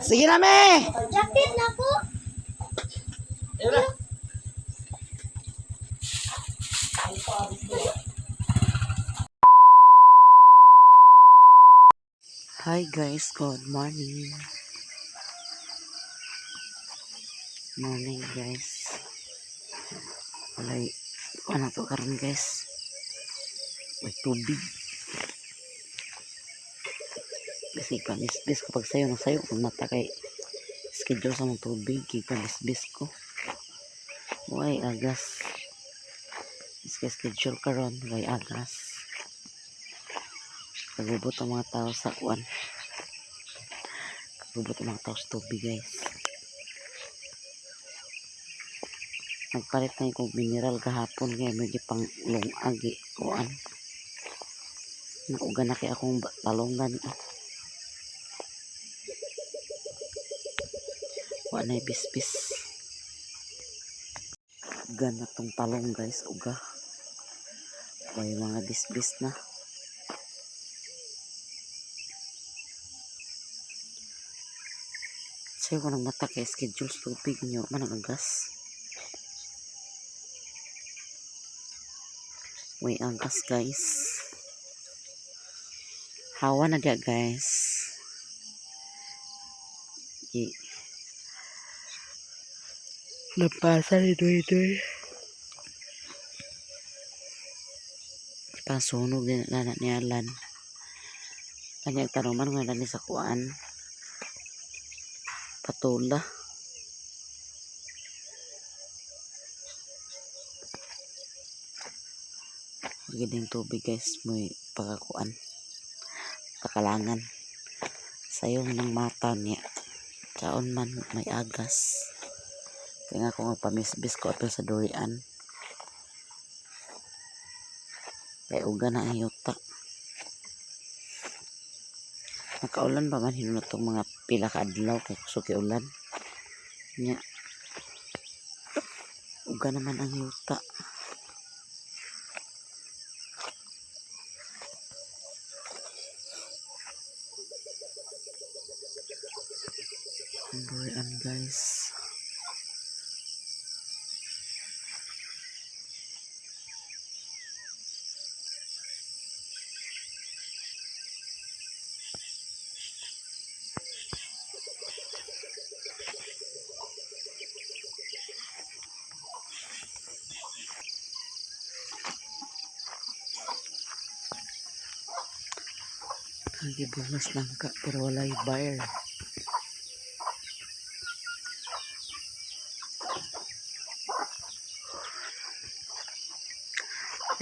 Sige na, me! Jacket na ko. Hi guys, good morning. Morning guys. Walay, ano to karon guys? May tubig. Kasi pamisbis ko pag sayo na sayo kung mata kay schedule sa mong tubig kay pamisbis ko. Way agas. Iska schedule karon way agas. Kagubot ang mga tao sa kuan. Kagubot ang mga tao sa tubig guys. Nagpalit na yung mineral gahapon kay medyo pang lungagi kuan. Nauga na kay akong talongan. Wa na bisbis. Uga na tong talong guys, uga. May mga bisbis na. Sayo ko ng mata kay schedule sa tubig niyo man ang agas. May agas guys. Hawa na diya guys. Gi Lampasan ni Duy Duy. Pasunog din na na ni Alan. Kanya tanuman nga ni sa kuan. Patula. Gid tubig guys, may pakakuan. Pakalangan. Sayo ng mata niya. Kaon man may agas. Kaya nga kung pamisbis ko apil sa durian. Kay uga na ang yuta. Nakaulan pa man hinunot tong mga pila ka adlaw kay kusog kay ulan. Nya. Uga naman ang yuta. Ang durian guys. Nagibungas lang ka pero walay buyer.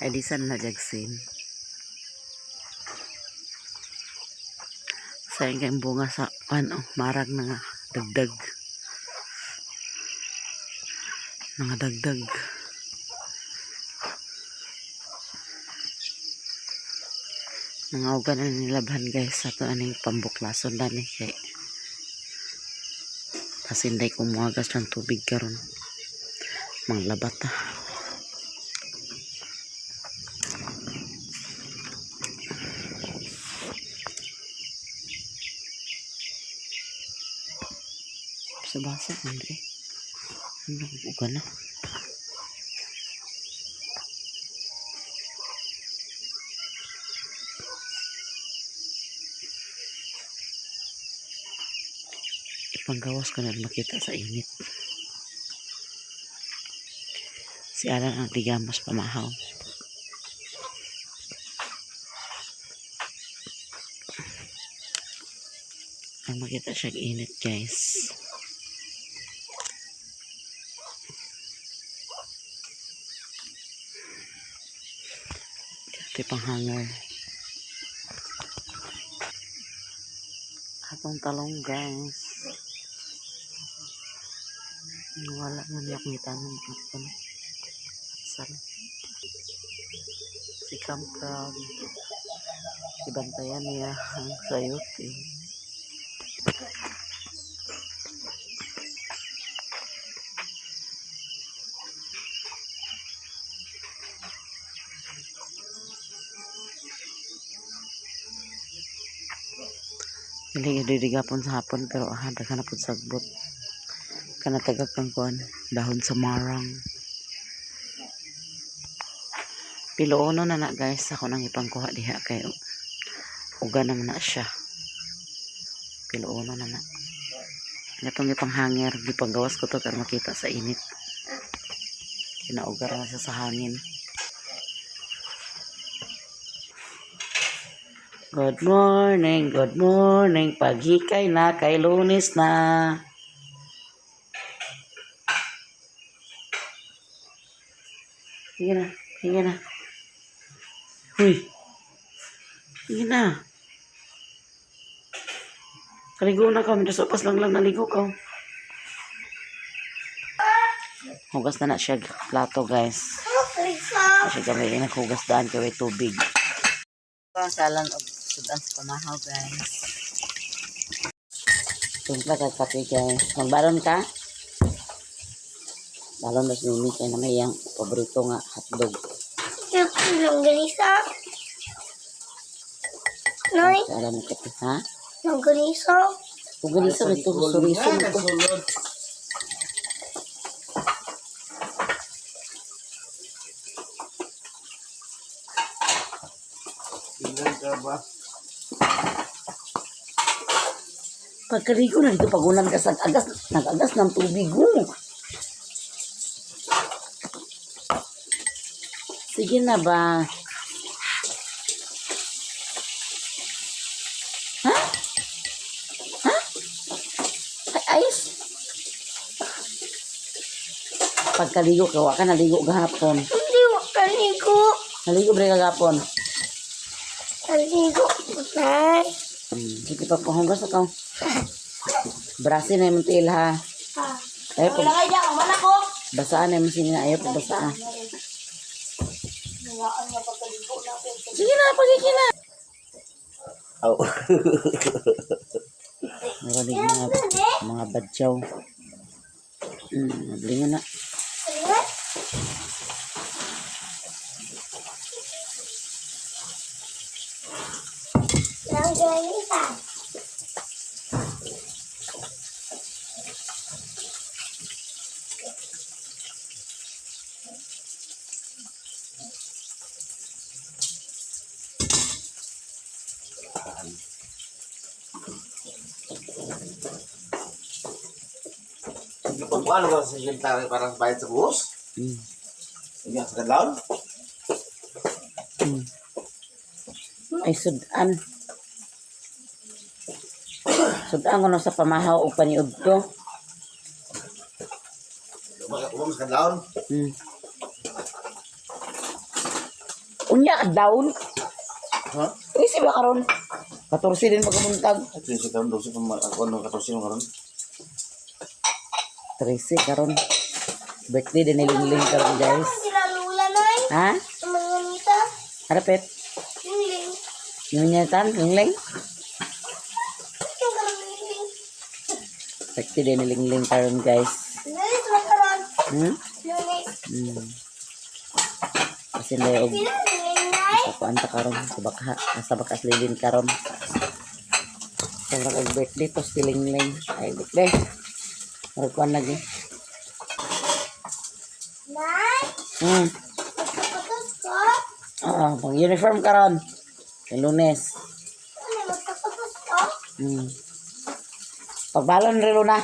Elisan na jagsin. Sayang kayong bunga sa ano, marag na nga dagdag. Mga dagdag. Mga uga na nilabhan guys sa to aning pambuklason dani kay pasinday kumuagas ng tubig karon. Mga labata. Sa basa Andre. Ano uga na? Ipanggawas ko na makita sa init. Si Alan ang tigamos pamahaw. Ang makita siya init guys. Dati pang hanger. Atong talong guys. Wala na niya akong itanong. Ano? Atsal. Si Camprog. Ibantayan niya ang sayote. Dili dili gapon sa hapon pero aha daghan na pud sagbot. Kana tagak ang kuan dahon sa marang. Piluono na na, guys, ako nang ipangkuha diha kay uga naman na siya. Piluono na na. Gatong ipanghanger, gipanggawas ko to para makita sa init. Kinaugar na siya sa hangin. Good morning, good morning. Paghikay na kay Lunes na. Sige na, sige na. Huy. Sige na. Kaligo na ka, minus upas lang lang naligo ka. Hugas na na siya plato, guys. Kasi kami naghugas daan kay way tubig. Ang salang og sudan sa pamahaw, guys. Timpla kag kape, guys. Magbalon ka? Balon mas mimi kay na may iyang paborito nga hotdog. Longganisa. Nay, Alam mo kape, ha? longganisa. Kung ganito ito, suriso nito. Tingnan ka ba? Pagkaligo na dito, pagulan ka sa agas, nag-agas ng tubig mo. Sige na ba? Ha? Ha? Ay, ayos. Pagkaligo ka, wa ka naligo gahapon. Hindi mo kaligo. Naligo ba ka gahapon? Kaligo. Nay. Sige pa, pahunggas na ka. Brasin na yung tiil ha. Ah. Ay, pag Wala kayo dyan, wala ko. basaan na yung sinina. Ayaw pagbasaan. Sige na, pagkikina. Aw. Meron din mga badyaw. Nablingan na. Longganisa. Pagkuhan ko sa sige tayo parang bayad sa buhos. Sige, sa kadlawon. Ay, sudan. Sudan ko na sa pamahaw o paniud ko. Ubang sa kadlawon. Unya, down. Ha? Easy ba karon? 14 din pagkabuntag. At sa karon 12 pa ako nung 14 karon. 13 karon. Birthday din nilingling karon, guys. Sila lula, Nay. Ha? Manganita. Harapit. Lingling. Yunyatan, lingling. Yung karamiling. Birthday din nilingling karon, guys. Lunes makaron. Lunes. Kasi na og Sila lingling, Nay. sa ta karon sa baka sa bakas lilin karon. Sa baka og birthday to si Lingling. Ay birthday. Murag kuan lagi. Nay. Magsapatos ko. Oo, pag uniform karon. Kay Lunes. Ano, magsapatos ko? Pagbalon relo na.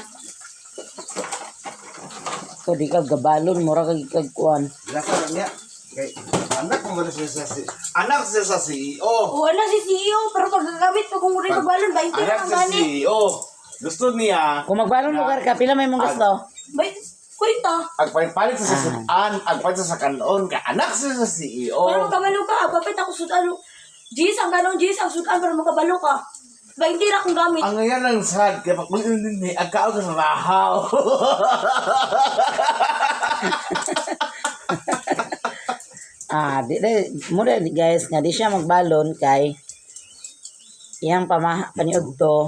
Ko di ka gabalon mura kag kag kuan. Lasa lang niya. Kay anak mo ba siya sa si anak siya sa CEO. O ano si CEO, pero pagkagamit ko kung rin balon, 20 Anak lang ang sa gani. CEO. Gusto niya Kung magbalon lugar ka pila may mong gusto? Bay, 40. agpalit sa sudan, agpalit sa kanon kay anak siya sa CEO. Para magkabalo ka, papit ako sudan. Jis, ang ganong Jis, ang sudan para magkabalo ka. 20 ra akong gamit. Ang ngayon ang sad kay pag hindi agkaon ka sa bahaw. Ah, di di mo di guys nga di siya magbalon kay iyang pamaha paniud to.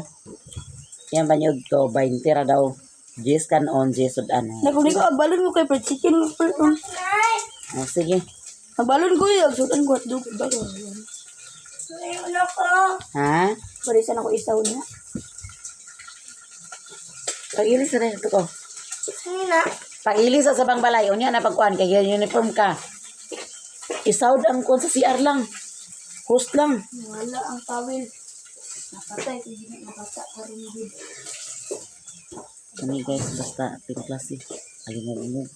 Iyang paniud to 20 ra daw. Jis kan on jis sud ano. Naguni ko, agbalon ko kay fried chicken. Nay. Oh, sige. Agbalon ko yung sudan ko at dug. Balon. Ngayon ako. Ha? Barisan ako isaw niya. Pag-ilis na rin ito ko. Ano na? Pag-ilis sa sabang balay. Unya na pagkuhan kay uniform ka. Isawd ang kuan sa CR lang. Host lang. Wala ang tawil. Napatay ko gini makata karon gid. Kani guys, basta pin klase. Alingog-ungog.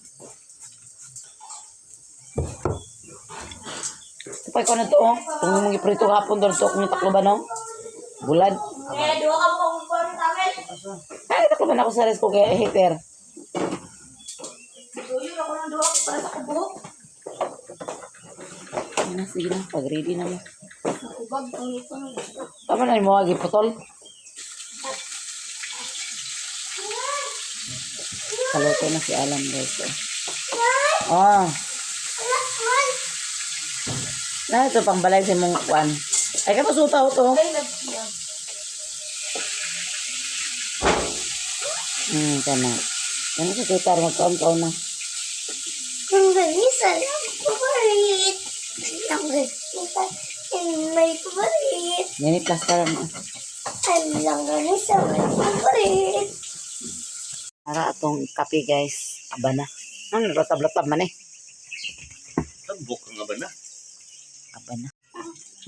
Tapay ko na to, oh. Kung mong iprito hapon doon, to akong takloban, no? Bulad. Eh, duha ka mo kung kuan tawil. Ay, takloban ako sa rice ko kay hater. Tuyo ako ng duha para sa kubuhok. Yan na, sige na. Pag-ready na mo. Nakubag ang ipang. Tama na yung mga giputol. Kaluto na si Alan, guys. Oh. Ah. Wala man. Na ito pang balay sa mong kwan. Ay, kapasuta to. Ay, nagsiya. Tama. Yan sa tutar, magkaon-kaon na. Ang ganisa lang paborit. Ang ganisa may paborit. Nini plaster mo. Ang langganisa may paborit. Para atong kape, guys. Aba na. Ano, latab-latab man eh. Tambok nga ba na? Aba na.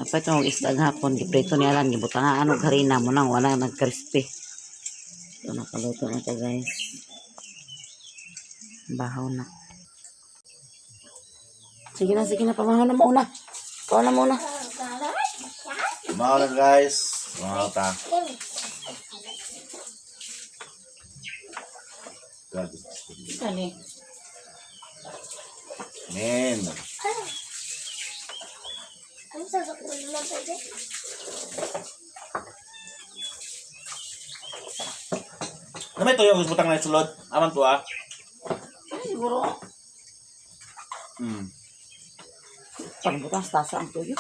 Napay itong isda hapon, giprito ni Alan, gibutangaan og harina mo nang wala nag-crispy. So, nakaluto na to, guys. Bahaw na. Sige na, pamahaw na muna. Pamahaw na muna. Mao na guys. Mao ta. Grabe. Ano? Men. Ano sa sakulo na pwede? Na may tuyo gusto butang na sulod. Aman to ah. Ay, siguro. Pangbutang sa tasa ang tuyo.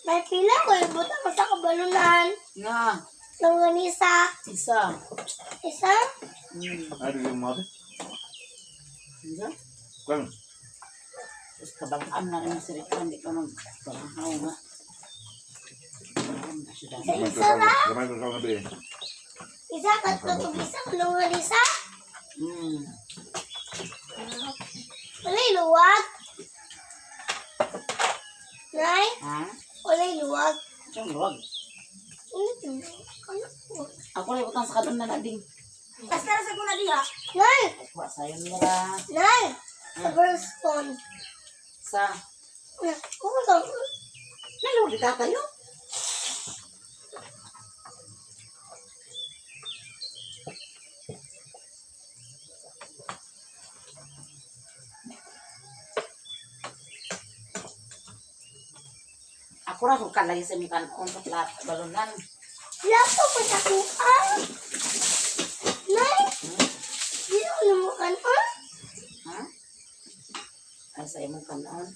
May pila ko yung butang ko sa kabalunan. Nga, Langganisa. isa. Isa. Ano yung mga? Isa? Kung Tapos kabalaan na rin si Rick, hindi ka magpamahaw nga. Isa isa na. Gamay ko sa gabi. Isa katlo tug isa langganisa. Walay luwag. Nay, Ha? walay luwag. Siyang luwag. Ano ito? Ano po? Ako rin butang sa kalon na nading. Basta ra sa kuna diha. Nay! Wa sayon nila. Nay! Sa first one. Sa Na, ako lang. Naluli tatayo. Ako ra kung kalay sa mikan on sa plat balunan. Lapo ko sa kuan. Nay! Di ako namukan, ah? Ha? Ay sa imong kanon.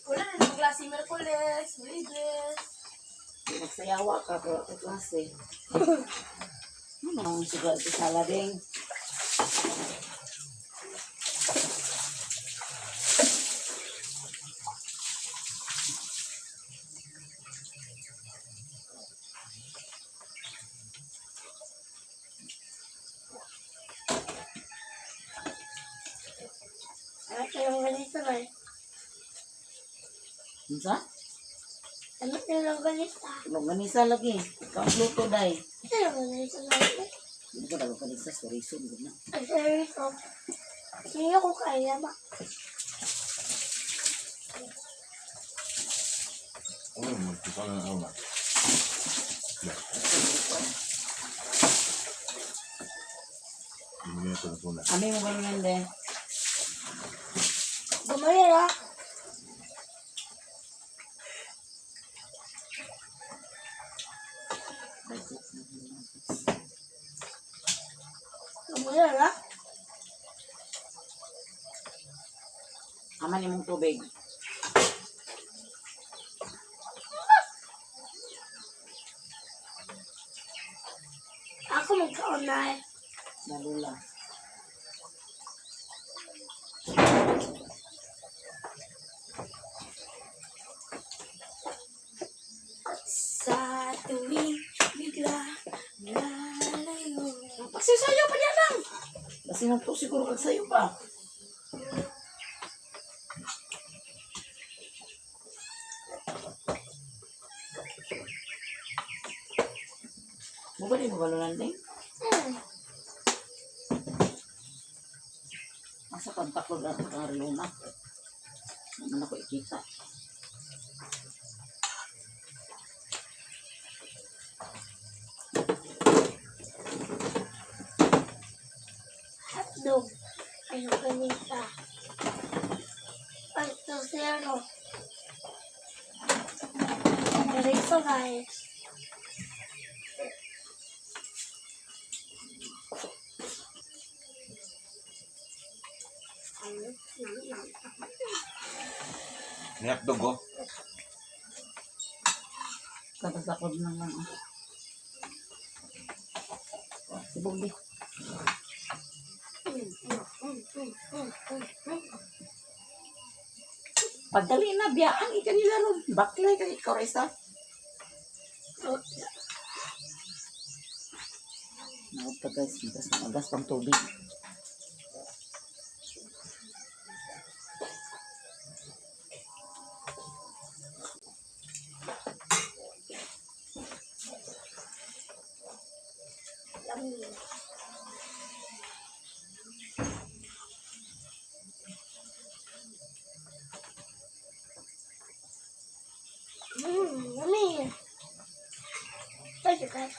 Wala na ng klase Miyerkules, Huwebes. Nagsayawa ka pero sa klase. Ano ang sugal sa salading? Ano yung ganito, Nay? Unsa? Ano yung ganito? Longganisa lagi. Ikaw ang luto day. Ano yung ganito, Nay? Hindi ko longganisa, sorry, sorry na. Ang seryoso. Hindi ko kaya ba? Ano mo ito na ako na. Hindi na ito na. Ami mo balunan de. Gumaya na. Gumaya na. Aman imong tubig. Ako magkaon na eh. Nalula. Sa tuwing bigla lalayo. Pagsisayo pa niya lang. Kasi na to siguro kag sayo pa. Mo ba ni mo balunan din? Hmm. Asa pang taklog ang karluna. Naman ako ikita. Hotdog. Ay, kanita. Ay, tosero. Chorizo, guys. May hotdog oh. Katatakod na lang. Ah. Sibog di. Pagdali na, biyaan ika nila ron. Baklay kay ikaw ra isa. Naot ka guys, magas na magas pang tubig. Yummy. Yummy. Thank you, guys.